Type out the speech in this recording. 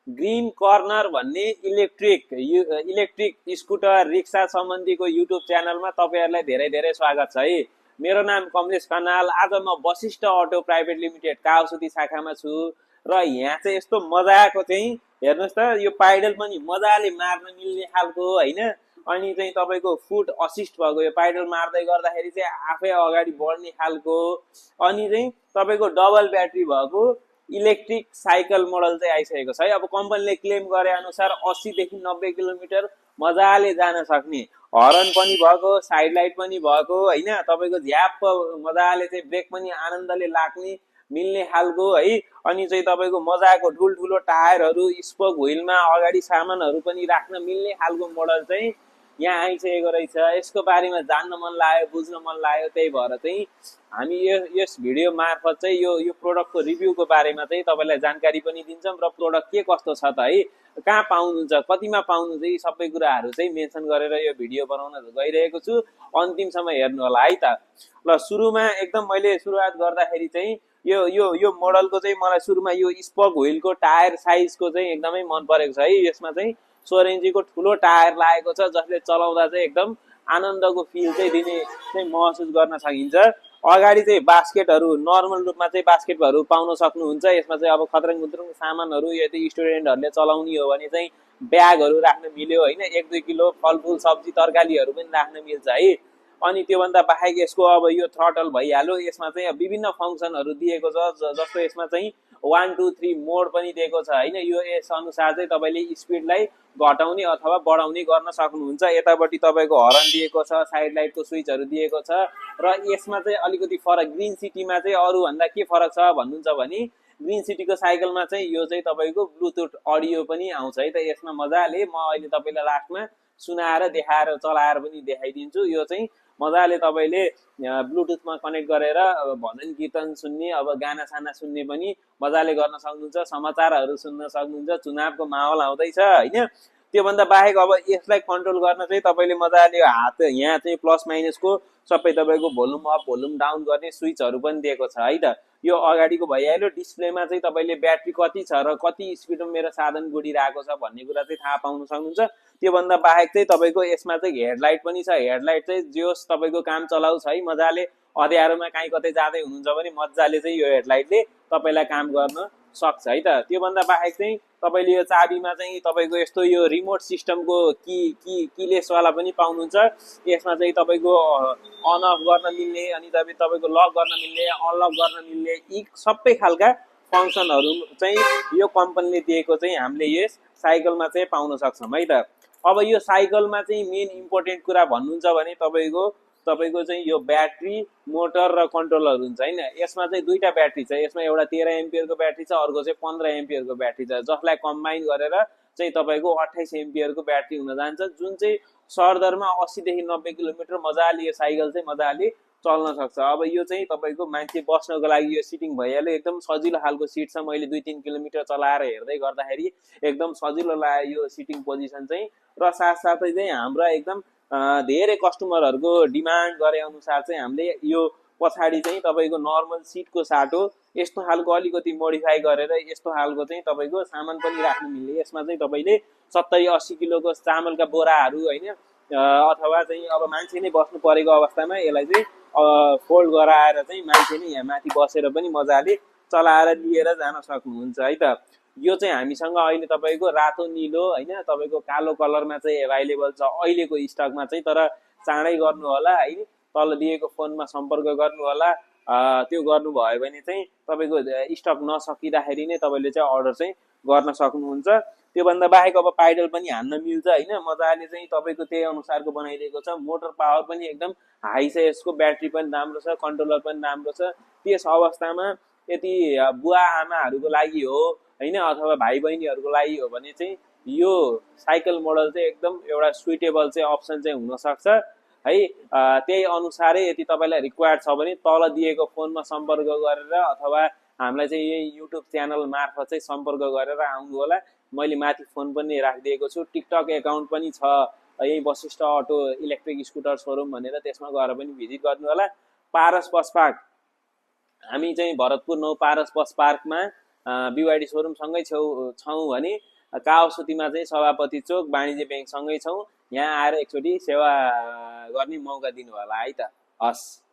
Green corner भन्ने electric scooter रिक्सा सम्बन्धीको YouTube च्यानलमा तपाईँहरूलाई धेरै धेरै स्वागत छ है। मेरो नाम कमलेश कनाल। आज म वशिष्ठ अटो प्राइभेट लिमिटेड काउसुती शाखामा छु र यहाँ चाहिँ यस्तो मजाको चाहिँ हेर्नुहोस् त, यो पाइडल पनि मजाले मार्न मिल्ने खालको होइन। अनि चाहिँ तपाईँको फुट असिस्ट भएको यो पाइडल मार्दै गर्दाखेरि चाहिँ आफै अगाडि बढ्ने खालको। अनि चाहिँ तपाईँको डबल ब्याट्री भएको इलेक्ट्रिक साइकल मोडल चाहिँ आइसकेको छ है। अब कम्पनीले क्लेम गरे अनुसार 80 देखि 90 किलोमिटर मजाले जान सक्ने, हर्न पनि भएको, साइड लाइट पनि भएको होइन। तपाईँको झ्याप मजाले चाहिँ ब्रेक पनि आनन्दले लाग्ने मिल्ने खालको है। अनि चाहिँ तपाईँको मजाको ठुल्ठुलो टायरहरू, स्पोक व्हिलमा अगाडि सामानहरू पनि राख्न मिल्ने खालको मोडल चाहिँ यहाँ आइसकेको रहेछ। यसको बारेमा जान्न मन लाग्यो, बुझ्न मन लाग्यो, त्यही भएर चाहिँ हामी यस भिडियो मार्फत चाहिँ यो प्रोडक्टको रिभ्यूको बारेमा चाहिँ तपाईँलाई जानकारी पनि दिन्छौँ र प्रोडक्ट के कस्तो छ त है, कहाँ पाउनुहुन्छ, कतिमा पाउनुहुन्छ, यी सबै कुराहरू चाहिँ मेन्सन गरेर यो भिडियो बनाउन गइरहेको छु। अन्तिमसम्म हेर्नु होला है त। ल, सुरुमा एकदम मैले सुरुवात गर्दाखेरि चाहिँ यो यो यो मोडलको चाहिँ मलाई सुरुमा यो स्पोक व्हिलको टायर साइजको चाहिँ एकदमै मन परेको छ है। यसमा चाहिँ 16 इन्चीको ठुलो टायर लागेको छ, जसले चलाउँदा चाहिँ एकदम आनन्दको फिल चाहिँ दिने चाहिँ महसुस गर्न सकिन्छ। अगाडि चाहिँ बास्केटहरू, नर्मल रूपमा चाहिँ बास्केटहरू पाउन सक्नुहुन्छ। यसमा चाहिँ अब खत्रङ खुत्रङ सामानहरू यदि स्टुडेन्टहरूले चलाउने हो भने चाहिँ ब्यागहरू राख्न मिल्यो होइन। 1-2 किलो फलफुल सब्जी तरकारीहरू पनि राख्न मिल्छ है। अनि त्योभन्दा बाहेक यसको अब यो थ्रटल भइहाल्यो। यसमा चाहिँ विभिन्न फङ्सनहरू दिएको छ, जस्तो यसमा चाहिँ 1 2 3 मोड पनि दिएको छ होइन। यो यस अनुसार चाहिँ तपाईँले स्पिडलाई घटाउने अथवा बढाउने गर्न सक्नुहुन्छ। यतापट्टि तपाईँको हर्न दिएको छ, साइड लाइटको स्विचहरू दिएको छ। र यसमा चाहिँ अलिकति फरक, ग्रिन सिटीमा चाहिँ अरूभन्दा के फरक छ भन्नुहुन्छ भने ग्रिन सिटीको साइकलमा चाहिँ यो चाहिँ तपाईँको ब्लुटुथ अडियो पनि आउँछ है त यसमा मजाले। म अहिले तपाईँलाई लास्टमा सुनाएर देखाएर चलाएर पनि देखाइदिन्छु। यो चाहिँ मजाले तपाईँले ब्लुटुथमा कनेक्ट गरेर भजन कीर्तन सुन्ने, अब गाना साना सुन्ने पनि मजाले गर्न सक्नुहुन्छ। समाचारहरू सुन्न सक्नुहुन्छ। चुनावको माहौल आउँदैछ होइन। त्योभन्दा बाहेक अब यसलाई कन्ट्रोल गर्न चाहिँ तपाईँले मजाले हात यहाँ चाहिँ प्लस माइनसको सबै तपाईँको भोल्युम अप भोल्युम डाउन गर्ने स्विचहरू पनि दिएको छ है त। यो अगाडिको भइहाल्यो। डिस्प्लेमा चाहिँ तपाईँले ब्याट्री कति छ र कति स्पिडमा मेरो साधन गुडिरहेको छ भन्ने कुरा चाहिँ थाहा पाउन सक्नुहुन्छ। त्योभन्दा बाहेक चाहिँ तपाईँको यसमा चाहिँ हेडलाइट पनि छ। हेडलाइट चाहिँ जोस् तपाईँको काम चलाउँछ है मजाले। अँध्यारोमा काहीँ कतै जाँदै हुनुहुन्छ भने मजाले चाहिँ यो हेडलाइटले तपाईँलाई काम गर्न सक्छ है त। त्योभन्दा बाहेक चाहिँ तपाईँले यो चाबीमा चाहिँ तपाईँको यस्तो यो रिमोट सिस्टमको किलेसवाला पनि पाउनुहुन्छ। यसमा चाहिँ तपाईँको अन अफ गर्न मिल्ने, अनि तपाईँको लक गर्न मिल्ने, अनलक गर्न मिल्ने, यी सबै खालका फङ्सनहरू चाहिँ यो कम्पनीले दिएको चाहिँ हामीले यस साइकलमा चाहिँ पाउन सक्छौँ है त। अब यो साइकलमा चाहिँ मेन इम्पोर्टेन्ट कुरा भन्नुहुन्छ भने तपाईँको चाहिँ यो ब्याट्री, मोटर र कन्ट्रोलर हुन्छ होइन। यसमा चाहिँ दुईटा ब्याट्री छ। यसमा एउटा 13 एम्पियरको ब्याट्री छ, अर्को चाहिँ 15 एम्पियरको ब्याट्री छ, जसलाई कम्बाइन गरेर चाहिँ तपाईँको 28 एम्पियरको ब्याट्री हुन जान्छ, जुन चाहिँ सरदरमा 80 देखि 90 किलोमिटर मजाले यो साइकल चाहिँ मजाले चल्न सक्छ। अब यो चाहिँ तपाईँको मान्छे बस्नको लागि यो सिटिङ भइहाल्यो। एकदम सजिलो खालको सिट छ। मैले 2-3 किलोमिटर चलाएर हेर्दै गर्दाखेरि एकदम सजिलो लाग्यो यो सिटिङ पोजिसन चाहिँ। र साथसाथै चाहिँ हाम्रो एकदम धेरै कस्टमरहरूको डिमान्ड गरे अनुसार चाहिँ हामीले यो पछाडि चाहिँ तपाईँको नर्मल सिटको साटो यस्तो खालको अलिकति मोडिफाई गरेर यस्तो खालको चाहिँ तपाईँको सामान पनि राख्नु मिल्ने। यसमा चाहिँ तपाईँले 70-80 किलोको चामलका बोराहरू होइन, अथवा चाहिँ अब मान्छे नै बस्नु परेको अवस्थामा यसलाई चाहिँ फोल्ड गराएर चाहिँ मान्छे नै यहाँ माथि बसेर पनि मजाले चलाएर लिएर जान सक्नुहुन्छ है त। यो चाहिँ हामीसँग अहिले तपाईँको रातो नीलो होइन, तपाईँको कालो कलरमा चाहिँ एभाइलेबल छ अहिलेको स्टकमा चाहिँ। तर चाँडै गर्नु होला है, तल दिएको फोनमा सम्पर्क गर्नु होला। त्यो गर्नुभयो भने चाहिँ तपाईँको स्टक नसकिँदाखेरि नै तपाईँले चाहिँ अर्डर चाहिँ गर्न सक्नुहुन्छ। त्योभन्दा बाहेक अब पाइडल पनि हान्न मिल्छ होइन, मजाले चाहिँ तपाईँको त्यही अनुसारको बनाइदिएको छ। मोटर पावर पनि एकदम हाई छ यसको, ब्याट्री पनि राम्रो छ, कन्ट्रोलर पनि राम्रो छ। त्यस अवस्थामा यदि बुवा आमाहरूको लागि हो होइन, अथवा भाइ बहिनीहरूको लागि हो भने चाहिँ यो साइकल मोडल चाहिँ एकदम एउटा सुइटेबल चाहिँ अप्सन चाहिँ हुनसक्छ है। त्यही अनुसारै यदि तपाईँलाई रिक्वायर्ड छ भने तल दिएको फोनमा सम्पर्क गरेर अथवा हामीलाई चाहिँ यही युट्युब च्यानल मार्फत चाहिँ सम्पर्क गरेर आउनु होला। मैले माथि फोन पनि राखिदिएको छु। टिकटक एकाउन्ट पनि छ यही Vashishtha auto electric scooter showroom भनेर, त्यसमा गएर पनि भिजिट गर्नु होला। पारस बस पार्क, हामी चाहिँ भरतपुर 9 पारस बस पार्कमा बिवाइडी सोरुमसँगै छौँ भने कावासुतीमा चाहिँ सभापति चोक वाणिज्य ब्याङ्क सँगै छौँ। यहाँ आएर एकचोटि सेवा गर्ने मौका दिनु होला है त। हस्।